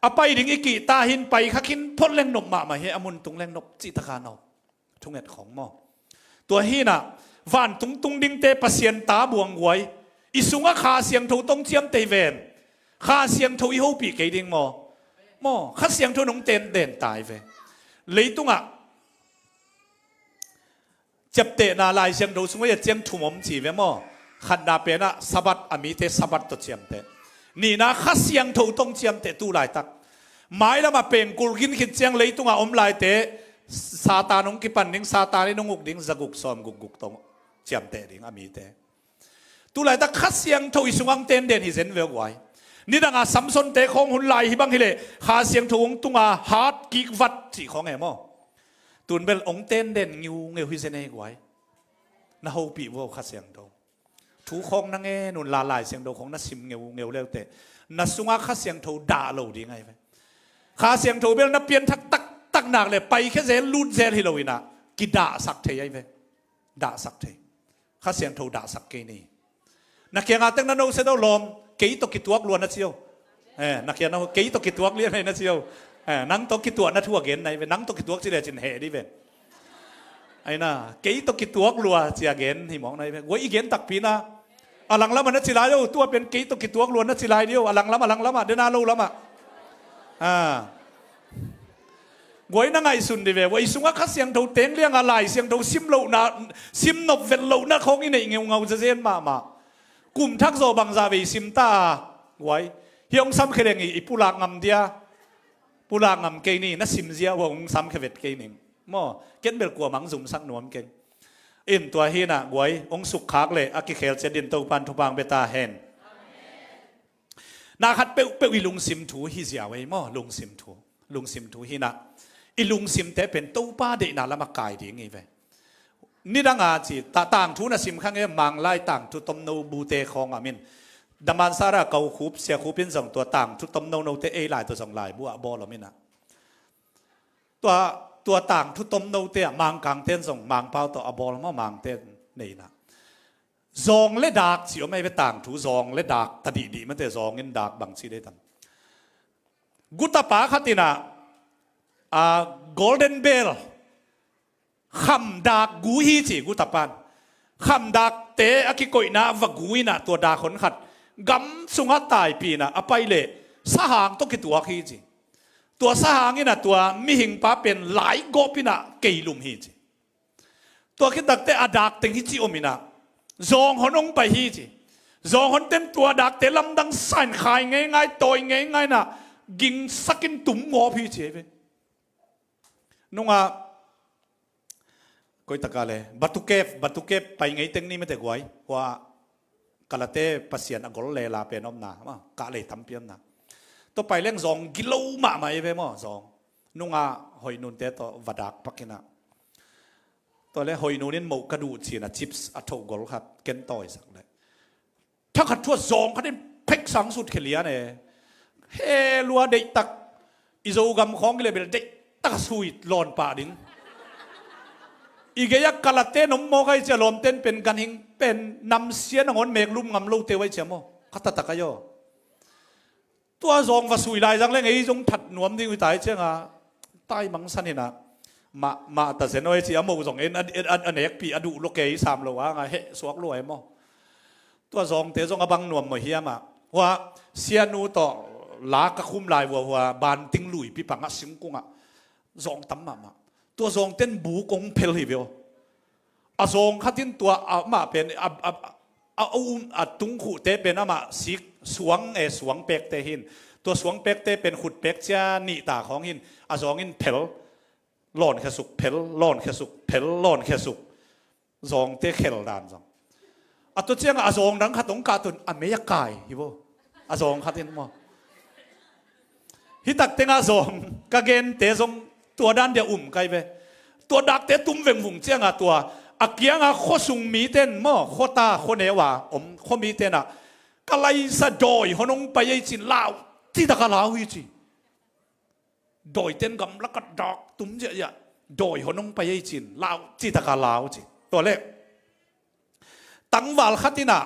A pai ding i kihta hin pai kha khin phot leng nop mahmah hi, a mun tung leng nop cih taka nop. Thunget khong maw? Tua hinah vantung tung dingte Pasian ta buang guai. I sungah Kha Siangtho tong ciamtei ven. Kha Siangtho i hopih kei ding maw? Maw, Kha Siangtho nong ten den tai ve. Leitungah ciaptehna Lai Siangtho sungah a ciang thum om ci ve maw? Khatna penah Sabbath, a mite Sabbath tawh ciamteh. Nihna Kha Siangtho tong ciamteh tu laitak. Mailamah pengkul gin khit ciang leitungah om laite Satan hong kipan ding, Satan in hong uk ding, zaguk sawm gukguk tawh ciamteh ding a mite. Tu laitak Kha Siangtho i sungah hong tenden hi zen ve guai. Nidanga Samson te khawng hun lai hi bang hileh Kha Siangtho hong tunga hat kik vat cih khawng e maw? Tun bel hong tenden ngiungeu hi zen e guai. Na hopih vo Kha Siangtho. Thu khawng na ngen un la Lai Siangtho khawng na sim ngeungeu leuteh na sungah Kha Siangtho dah lo ding ai ve. Kha Siangtho bel na pianthak taktak nak le paikhia zel lut zel hi lo inah kidahsak thei ai ve. Dahsak thei. Kha Siangtho dahsak kei ni. Na kiangah tek na no se do lawm, kei tawh kituak lua na cio. Eh, na kiangah kei tawh kituak lian ai na cio. Eh, nang tawh kituak na thu a gen nai ve, nang tawh kituak ci le cin heh di ve. Aina, kei tawh kituak lua ci a gen hi mawk nai ve. Guai i gen takpi na. A lang lamah na ci lai lo, tua pen kei tawh kituak lua na ci lai dio. A lang lamah, a lang lamah, dena lo lamah. Ah. Guai na ngaihsun di ve, guai sungah Kha Siangtho teng lianga Lai Siangtho sim lohna, sim nop vet lohna khawng i neih ngeungau zezen mahmah. Kum thak zawh bangzah vei sim ta a, guai. Hi hong samkhia leng i, i pulak ngam dia. Pulak ngam kei ni, na simzia uh hong samkhia vet kei ning. Maw, ken bel kuamang zumsak nuam keng. In tua hinah guai, hong sukkhak le a kikhel ciat din Topan thupang beta hen. Na khat peuhpeuh i lungsim thu hi ziau ei maw, lungsim thu. Lungsim thu hi-in ah, i lungsimte pen Topa deihna lamah kai ding hi ve. Nidang a ci, ta, tangthu na sim kha nge, Manglai tangthu tomno bute khawng a min. Damansara Kau Khup, Sia Khup in zong tua tangthu tomno note ei lai tawh zong laibu ah bawl om in ah. Tua, tua tangthu tomnote ah Mangkangte in zong Mangpau tawh a bawl maw, Mangte nei in ah. Zawng le dak ci om ei ve, tangthu zawng le dak ta dihdih mate, zawng in dak bang ci dei tam. Gutapa khat in ah, a, Golden Bell, khamdak gu hi ci, gutapan. Khamdakte a kikoihna va gu in ah tua dak hon khat gam sungah taipih in ah a pai leh sahang tawh kituak hi ci. Tua sahang in ah tua mihingpa pen laigawp in ah kei lum hi ci. Tua khit takteh a dak teng hi ci om in ah, zawng hon hong pai hi ci. Zawng honte in tua dakte lamdang sa in khai ngeingai, tawi ngeingai in ah, gingsak in tum gawp hi ci ei ve. Nungah, koi tak a le, Batu Cave, Batu Cave pai ngei teng ni mate guai, hua Kalate Pasian a gol lela pen omna, ma, kah lei tampi omna. Tua pai leng zawng gilo mahmah ei ve maw, zawng. Nungah Hoih Nunte tawh va dak pak in ah. Tua le Hoih Nun in moh ka duh ci-in ah chips a thoh gol khat ken tawisak le. Thakhat thu ah zawng khat in phek sang sut khia lian e. He lua deihtak. I Zogam khawng i le bel deihtak a sui lawn pah ding. I gei a Kalate nom mawk ai cia, lawmten pen ganhing pen namsia nangawn mek lum ngam lote uh ai cia maw. Kha taktak ai aw. Tua zawng va sui lai zang leng ei zong that nuam ding uh i tai cianga, tai mangsan hi-in ah, mah, mah ta zen aw ei ci a, moh zong en a, a, a nekpih a duh lua kei, sam lo a nga heh suak lua ei maw. Tua zawngte zong a bang nuam maw hiam ah, hua sianu tawh la ka khum lai vua hua banting luipi pangah singkungah zawng tam mahmah. Tua zawngte in buk hong phel hi ve aw. A zawng khat in tua amah pen a, a, a, a um, a tungkhuhte pen amah sik suang e, suang pekte hi-in. Tua suang pekte pen khut pek cia nih ta khawng hi-in, a zawng in phel, lawnkhia suk, phel, lawnkhia suk, phel, lawnkhia suk. Zawngte khel dan zong. A tua ciangah a zawng dang khat hong kah tun a mei a kai hi vo. A zawng khat in maw. Hi tak tengah zawng ka gente zong tua dan dia um kai ve. Tua dakte tum vengvung ciangah tua a kiangah khuasung mite in maw, khuata khuaneu a om khuamite in ah, ka laisa dawi hon hong pai ei ci-in lau, ci tak a lau hi ci. Dawite in gamlakah dak tum ziahziah, dawi hon hong pai ei ci-in lau, ci tak a lau ci. Tua leh tangval khat in ah,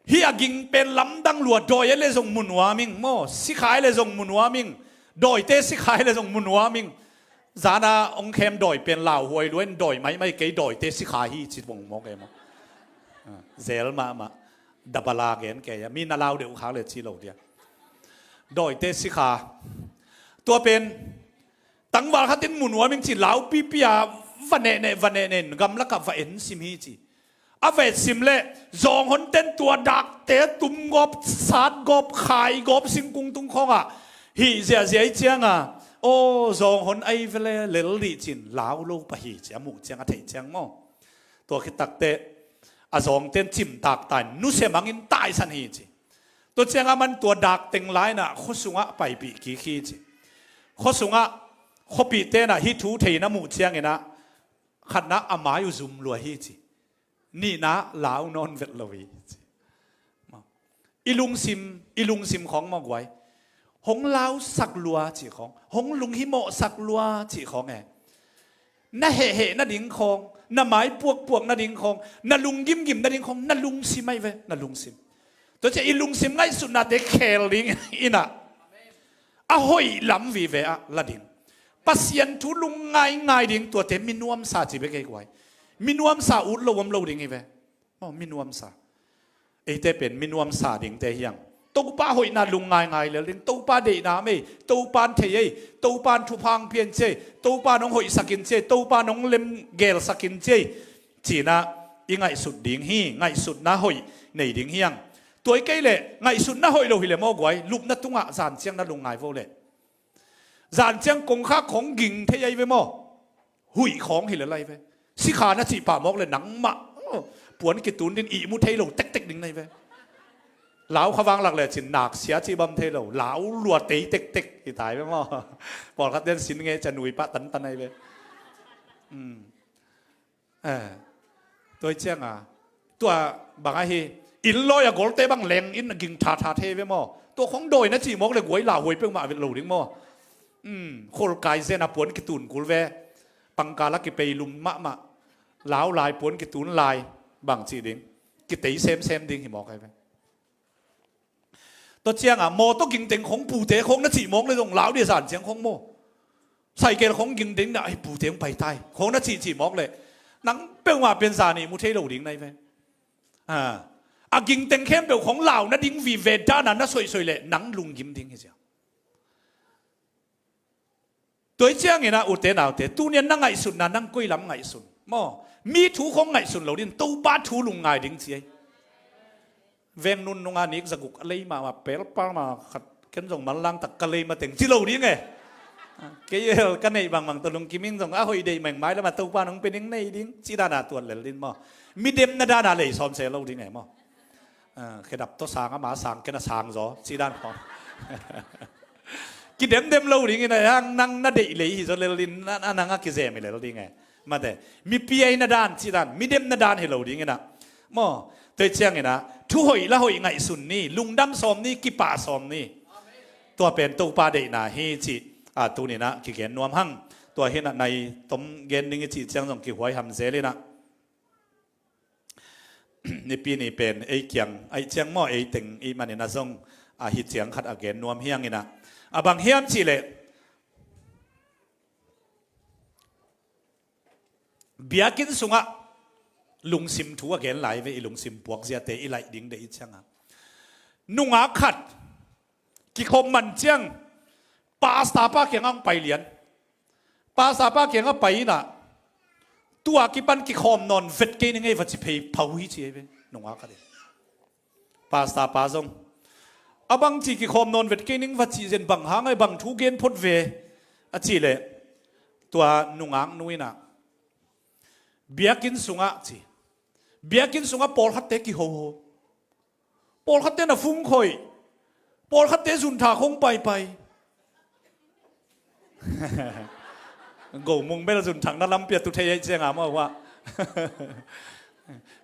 hih a ging pen lamdang lua, dawi a le zong mu nuam ing maw, sikha a le zong mu nuam ing, dawite sikha a le zong mu nuam ing. Zana hong khem dawi pen lauhuai lua in dawi maimai kei, dawite sikha hi ci bong mawk e maw. Ah, zel mahmah. Dabala gen kei a, mi na lau deuh khak le ci lo dia. Dawite sikha. Tua pen tangval khat in mu nuam ing ci laupipi a, va nehneh, va nehneh in gamlakah va en sim hi ci. A va et sim leh zawng honte in tua dakte tum gawp, sat gawp, khai gawp singkung tung khawngah hih ziahziah i cianga, aw, zawng hon ai vele lel dih ci-in lau lo pah hi ci, a muh ciang a theih ciang maw. Tua khit takteh a zawngte in cimtak ta in nusia mangin taisan hi ci. Tua ciangah aman tua dak teng lai-in ah khuasungah paipih kik hi ci. Khuasungah khuapihte in ah hih thu thei in a muh ciangin ah, khatna a mai uh zum lua hi ci. Nihna lau nawn vet lo hi ci. I lungsim, i lungsim khawng maw guai. Hong lausak lua cih khawng, hong lunghimawhsak lua cih khawng e. Na hehheh nading khawng, na mai puakpuak nading khawng, na lunggimgim nading khawng, na lungsim ai ve, na lungsim. Tua ciah i lungsim ngaihsutnate khel ding in ah, a hoih lam vive ah la ding. Pasian thu lungngaingai ding, tuate minuamsa ci bek ei guai. Minuamsa ut lo om lo ding hi ve. Maw, minuamsa. Eite pen minuamsa dingte hiang. Topa hoihna lungngaingai lel ding, Topa deihna mei, Topan thei ei, Topan thupha hong pia in ci ei, Topan hong hoihsak in ci ei, Topan hong lemgelsak in ci ei, ci-in ah i ngaihsut ding hi, ngaihsutna hoih nei ding hiang. Tua hi kei leh ngaihsutna hoih lo hi leh maw guai, lupna tungah zan ciang na lungngai vo leh. Zan ciang kongkhak khawng ging thei ai ve maw. Huih khawng hi lel ai ve. Sikha na cih pah mawk le nangmah, oh, puan kitun din ihmu thei lo tektek ding nai ve. Lau kha vang lak le cin nak sia cih bam thei lo. Lau lua tei tektek hi tai ve maw? Pawlkhat ten sin nge ca nui pah tantan ai ve. Tua cianga tua bang ahi, inn lawi a golte bang leng in a ging thatha thei ve maw? Tua khong dawi na cih mawk le guai lauhuai peuhmah lo ding maw? Kholkai zen a puan kitun kul ve. Pangkal a kipei lum mahmah. Lau lai puan kitun lai bang cih ding, kitei semsem ding hi mawk ai ve. Tua cianga mawtaw gingteng khong pute khong na cih mawk le zong lau dia zan ciang khong maw? Saikel khong gingteng na hi pute hong paitai khong na cih cih mawk le nang peuhmah pen zan i mu thei lo ding nai ve. A gingteng khempeuh khong lau nading vive dana na soisoi le nang lunggim ding hi ciang. Tua hi ciangin ah ute naute, tunian na ngaihsutna nang koi lam ngaihsun maw? Mi thu khong ngaihsun lo din, Topa thu lungngai ding ci ai. Veng nunnunga nik zaguk a lei mahmah pelpal mah khat, ken zong manlang tak ka lei mateng ci lo ding e. Kei el ka neih bangmang tawh lungkim ing zong a hoih deih mengmai lamah Topa nong pe ning nei ding ci dana tuat lel din maw? Midem na dana lei sawm se lo ding e maw? Khedap tawh sang ama sang ken a sang zaw ci dan khong. Kidemdem lo dingin a hang nang na deih lei hi zaw lel in a nang a kizem hi lel ding e. Mate, mipi aina dan ci dan, midemna dan hi lo dingin ah maw? Tua hi ciangin ah thu hoih la hoih ngaihsun ni, lungdam sawm ni, kipah sawm ni. Tua pen Topa deihna hi cih a tuninah kigen nuam hang. Tua hinah nai tom gen ding i cih ciang zong kihuai hamzel inah Nipi ni pen ei kiang aih ciang maw, ei teng ih manin a zong a hi ciang khat a gen nuam hianginah a bang hiam cihleh biakinn sungah lungsim thu a gen lai ve, i lungsim puakziate i laih ding deih i cianga nungak khat kikhop man ciang pasta pa kiangah hong pai lian. Pasta pa kiangah pai inah tua kipan kikhawm nawn vet kei ning ei va ci phei pha uh hi ci ei ve nungak khat in. Pasta pa zong a bangci kikhawm nawn vet kei ning va cih zen bang hang ei bang thu gen phot ve a cihleh tua nungak nu inah biakinn sungah ci, biakinn sungah pawlkhatte kihoho. Pawlkhatte na fung khoih. Pawlkhatte zuntha khong paipai. Gomung bel zunthakna lampi a tu thei aih cianga maw hua.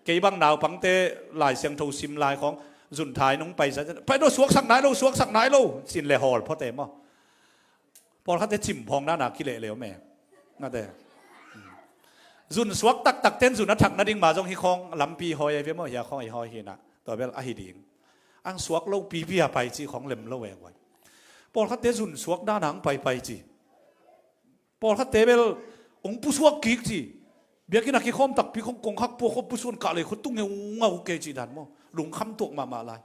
Kei bang naupangte Lai Siangtho sim lai khong zuntha in hong paisa pai lo, suaksak nai lo, suaksak nai lo cin le hawl phote maw? Pawlkhatte cimphawng dana kileh leu me. Ngate zun suak taktak ten zun a thak nading ma zong hi khawng lampi hawi ai ve maw, hia khawng i hawi hinah tua bel ahi ding. Ang suak lo pipi a pai ci khawng lem lo e guai. Pawlkhatte zun suak dana ang paipai ci. Pawlkhatte bel ong pusuak kik ci. Biakinn a kikhawm takpi khong kongkhak puak khawm pusuan kah lei khua tung heu ngau kei ci dan maw? Lungkham tuak mahmah lai.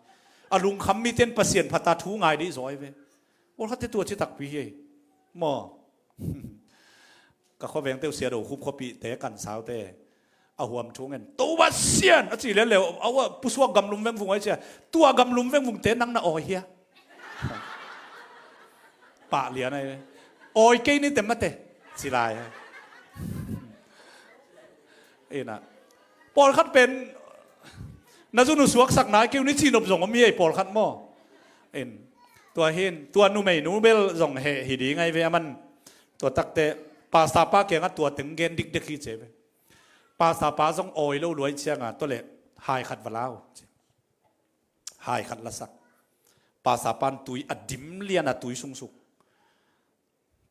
A lungkham miten Pasian phata thu ngai dih zaw ai ve. Pawlkhatte tua ci takpi hi ei maw? Ka khuavengte uh sia do khup khuapihte kan saute a huam thu ngen Topa sian a ci lian leu a pusuak gamlum vengvung ai cia. Tua gamlum vengvungte nang na awi hia? Pah lian ai ve. Awi kei ni tem mate ci lai. Inah pawlkhat pen na zun uh suaksak nai kei uh ni ci nop zong om hi ei pawlkhat maw? In tua hin tua numeinu bel zong heh hi ding ai ve a man. Tua takte pasta pa kiangah tua teng gen dikdek hi ce ve. Pasta pa zong awi lo luai cianga tua le hai khat va lau ci. Hai khat lasak. Pasta pan tui a dim liana tui sungsuk.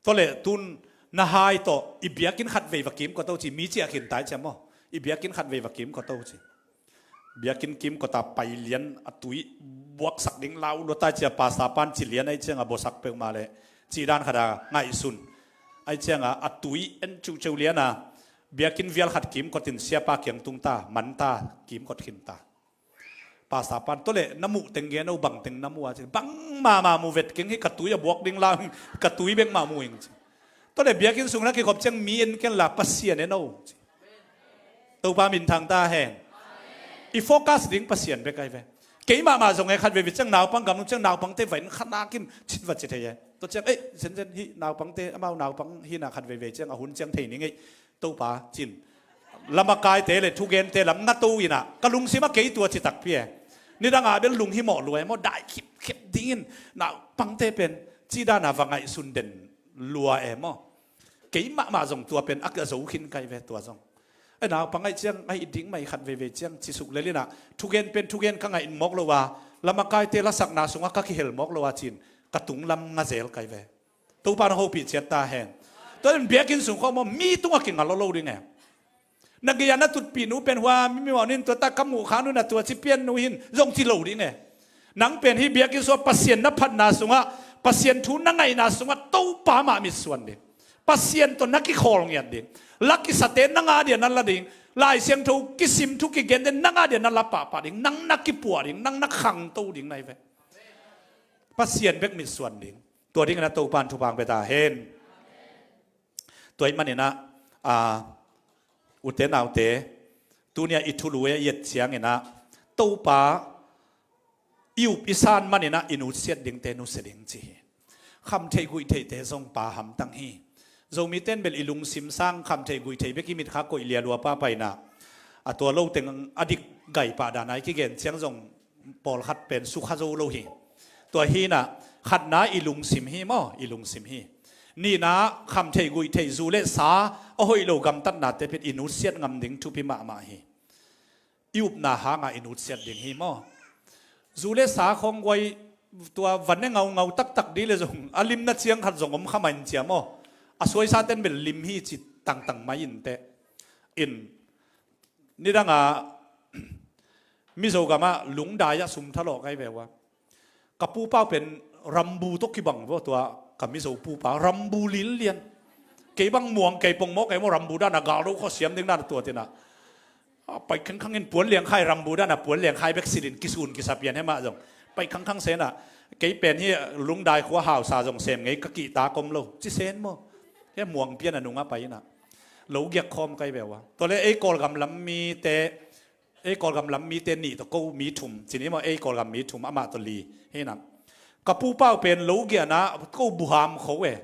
Tua le tun na hai tawh i biakinn khat vei va kimkot o ci, mi ciah khin tai ciam aw. I biakinn khat vei va kimkot o ci. Biakinn kimkota pai lian a tui buaksak ding lau lua tai cia pasta pan ci lian ai cianga buasak peuhmah le cih dan khat a ngaihsun. Ai cianga a tui en cuhceu liana biakinn vial khat kimkotin siapa kiang tung ta, man ta, kimkot khin ta. Pasta pan tua le na muh teng gen o, bang teng na muh a ci. Bang mahmah mu vet keng hi, ka tui a buak ding lau hi, ka tui bek mah mu ing ci. Tua le biakinn sung na kikhop ciang mi en ken la Pasian en o ci. Topa minthang ta hen. I focus ding Pasian bek ai ve. Kei mahmah zong e khat veve ciang naupang gamlum ciang naupangte va en khat nakin cit va ci thei e. Tua ciang ei zenzen hi naupangte amau naupang hina khat veve ciang a hun ciang thei ning ei. Topa cin lamakaite le thugente lam nga to inah ka lungsim a kei tua ci takpi e. Nidang a bel lunghimawh lua e maw, dai khipkhep dingin naupangte pen ci dana va ngaihsun den lua e maw. Kei mahmah zong tua pen a zo khin kai ve tua zong. E naupang ngaih ciang a it ding mah hi khat veivei ciang ci suk lel inah, thugen pen thugen ka ngaih mawk lo a, lamakaite lasakna sungah ka kihel mawk lo a cin ka tunglam nga zel kai ve. Topa na hopih ciat ta hen. Tua in biakinn sung khawh maw mi tungah kinga lo lo ding e. Na gei-a na tutpih nu pen hua mi mawh nin tua ta ka muh kha nu na tua ci pian nu hin zong ci lo ding e. Nang pen hi biakinn sungah Pasian na phatna sungah, Pasian thu na ngaihna sungah Topa mah mitsuan ding. Pasian tawh na kikhawl ngiat ding. La kisate nang a dia na la ding. Lai Siangtho kisim thu kigente nang a dia na la pahpah ding. Nang na kipuah ding, nang na khangto ding na hi ve. Pasian bek mitsuan ding. Tua dingin a Topan thupha hong pia ta hen. Tua ahih maninah, a, ute naute, tunia i thulu e i et cianginah, Topa i up i san maninah i nutsiat dingte nusia ding ci hi. Khamtheih guihtheihte zong pa hamtang hi. Zomite in bel i lungsim sang khamtheih guihtheih bek i mitkha koih lialua pa painah, a tua lo teng a dik gai pah dana i kigen ciang zong pawlkhat pen sukha zo lo hi. Tua hinah khatna i lungsim hi maw, i lungsim hi. Nihna khamtheih guihtheih zu le sa a hoih lo gamtatnate pen i nutsiat ngam ding thupi mahmah hi. I upna hanga i nutsiat ding hi maw. Zu le sa khawng guai tua van e ngaungau taktak dih le zong a limna ciang khat zong om kha mah in cia maw. A suaisaten bel lim hi ci tangtang mai inteh. In nidanga Mizo gamah lungdai ah sum thalawh kai ve ua. Ka pupau pen rambu tawh kibang vo tua ka Mizo pupa rambu lillian. Kei bang muang kei pongmawk kei maw rambu dana galdo khaw siam ding dana tua tinah. A pai khangkhangin puan liangkhai rambu dana puan liangkhai bek silin kisun kisa pian hemah zong. Pai khangkhang senah kei pen hi lungdai khua hausa zong sem ngei ka kihta kom lo. Ci sen maw. He muang pian a nungah pai inah. Lo giak khawm kai ve ua. Tua le ei Kawlgam lam mite, ei Kawlgam lam mite nih tawh ko mi thum. Cin i maw ei Kawlgam mi thum amah tawh li. Hinah. Ka pupau pen lo giahna ko buham kho e.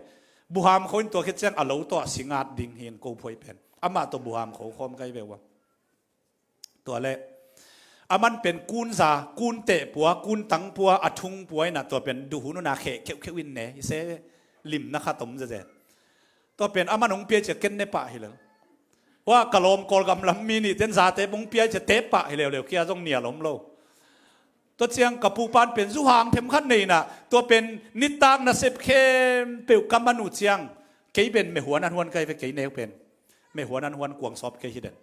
Buham kho in tua khit ciang a lo tawh a singat ding hin ko phuai pen. Amah tawh buham kho khawm kai ve ua. Tua le. A man pen kun za, kun teh pua, kun tang pua, a thung pua inah tua pen duhun una kheh kheuhkheuh in ne. I se limna khat om zeze. Tua pen a man hong pia cia ken ne pah hi lel. Hua ka lawm Kawlgam lam mi nih ten zate hong pia cia teh pah hi leuleu kia zong nial om lo. Tua ciang ka pupan pen zuhang themkhat nei inah tua pen nitak nasep khempeuh ka man uh ciang kei pen mehuan an huan kai ve kei neu pen. Mehuan an huan kuang sawp kei hi den.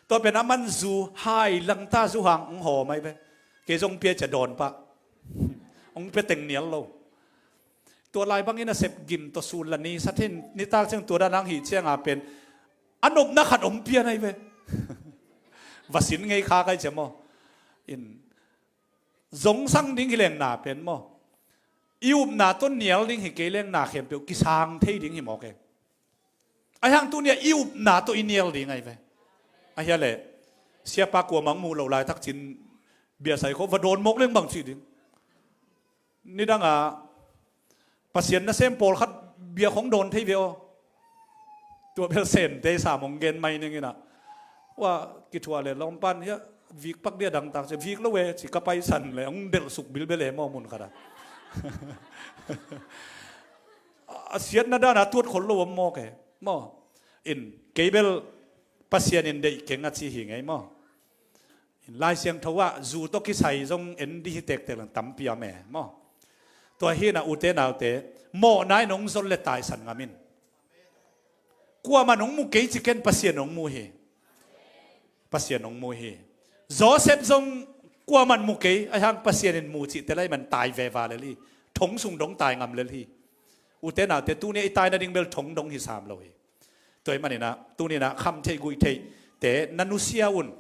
Tua pen a man zu hai langta zuhang hong haw mai ve. Kei zong pia cia dawn pah. Hong pia teng nial lo. Tua lai bangin a sep gim tawh sul la ni sathin nitak ciang tua dan ang hi cianga pen a nopna khat om pian ahi ve. Va sin ngei kha kai cia maw. In zongsang ding hi leng na pen maw. I upna tawh nial ding hi kei leng na khempeuh kisang thei ding hi mawk e. Ahi hang tunia i upna tawh i nial ding ahi ve. Ahi a leh siapa kuamang muh loh laitak cin biasai kho va dawn mawk leng bang cih ding. Nidanga Pasian nasem pawlkhat bia khong dawn thei ve aw. Tua bel semte i sam hong gen mai ninginah. Ua kithuah le lawmpan hiah vik pak dia dangtak cia vik lo e ci ka paisan le hong delh suk bilbel e maw mun khatah. A siatna dana tuat khol lo om mawk e maw. In kei bel Pasian in deih keng a ci hi ngei maw. Lai Siangtho ah zu tawh kisai zong en dih hi tektek lang tampi a me maw. Tua hinah ute naute mawhna in hong zol le taisan ngam in. Kuamah nong mu kei ci ken Pasian nong mu hi. Pasian nong mu hi. Joseph zong kuamah mu kei ahi hang Pasian in mu cihte lai man tai veva lel hi. Thong sung dong tai ngam lel hi. Ute naute tunia i tai nading bel thong dong hi sam lo hi. Tua ahih maninah tuninah khamtheih guihtheihte na nusia un.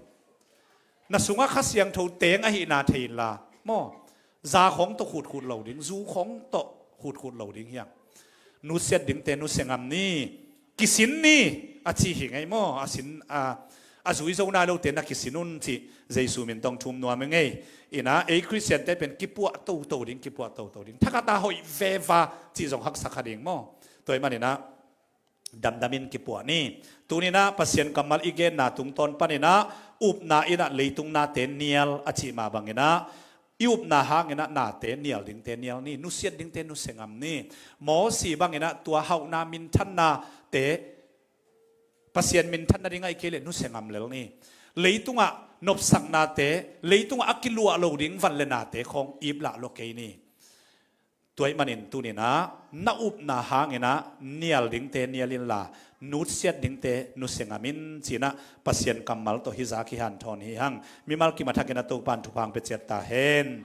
Na sungah Kha Siangtho teng ahihna thei inla maw. Za khawng tawh khutkhut lo ding zu khawng tawh khutkhut lo ding hiang. Nusiat dingte nusia ngam ni. Kisin ni a ci hi ngei maw. A sin a, a zui zo nai lote na kisin un cih Jesu min tawng thum nuam hi ngei. Inah ei Khristiante pen kipuah toto ding kipuah toto ding thakhat a hoih veva cih zong haksa kha ding maw. Tua ahih maninah damdamin kipuah ni. Tuninah Pasian kammal i genna tungtawn paninah upna inah leitung nate nial a cih mah banginah I upna hanginah nate nial dingte nial ni, nusiat dingte nusia ngam ni. Mosi banginah tua hauhna minthannate, Pasian minthan nading ahih kei leh nusia ngam lel ni. Leitungah nopsaknate, leitungah a kiluah lo ding van le nate khawng iplah lo kei ni. Tua ahih manin tuninah na upna hanginah nial dingte nial inla, nusiat dingte nusia ngam in cinah Pasian kammal tawh hih zak hi hanthawn hi hang. Mimal kim a thakin a Topan thupha hong pia ciat ta hen.